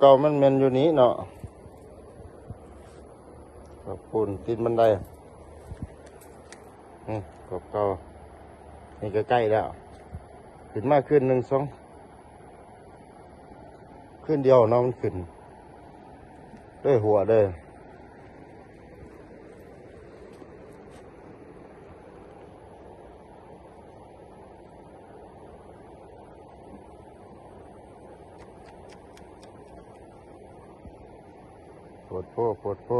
ເກົ່າມັນແມ່ນຢູ່ນີ້ເນາະ ຂອບປູນຕີນບັນໄດ ນີ້ຂອບເກົ່າ ນີ້ໃກ້ໆແລ້ວ ຂຶ້ນມາຄືນໜຶ່ງສອງ ຄືນດຽວເນາະ ມັນຂຶ້ນເລີຍຫົວເລີຍ. ໂພດໂພ ໂພດໂພ.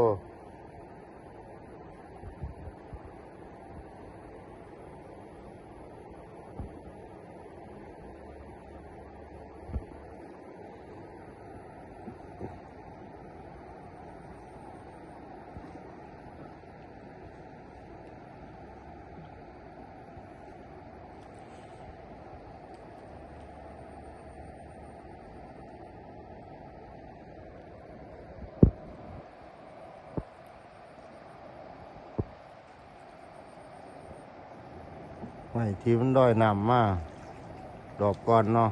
ໄມ້ທີ່ມັນລອຍນ້ຳມາດອກກ່ອນເນາະ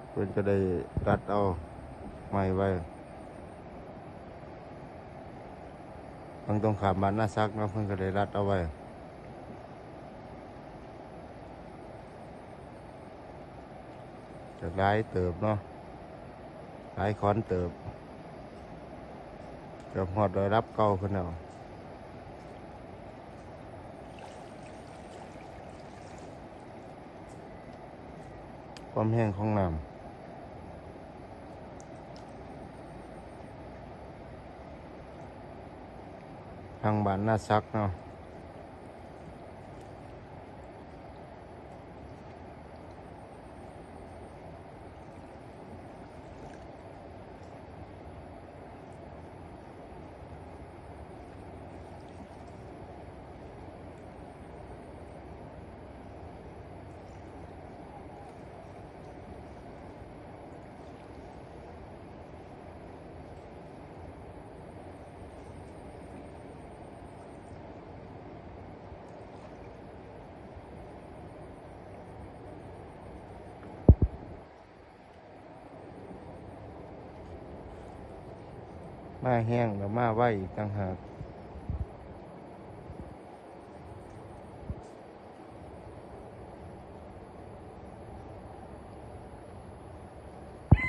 ເພິ່ນກໍໄດ້ຕັດເອົາໄມ້ໄວ້ ຝັ່ງຕົງຂ້າມບ້ານນາສັກເນາະ ເພິ່ນກໍໄດ້ຕັດເອົາໄວ້. ກໍຫຼາຍເຕີບເນາະ ຫຼາຍຂອນເຕີບ ເກືອບຮອດລະດັບເກົ່າເພິ່ນແລ້ວ ຄວາມແຮງຂອງນ້ຳ ທາງບ້ານນາສັກເນາະ. ມາແຮງແລ້ວມາໄວອີກຕ່າງຫາກ.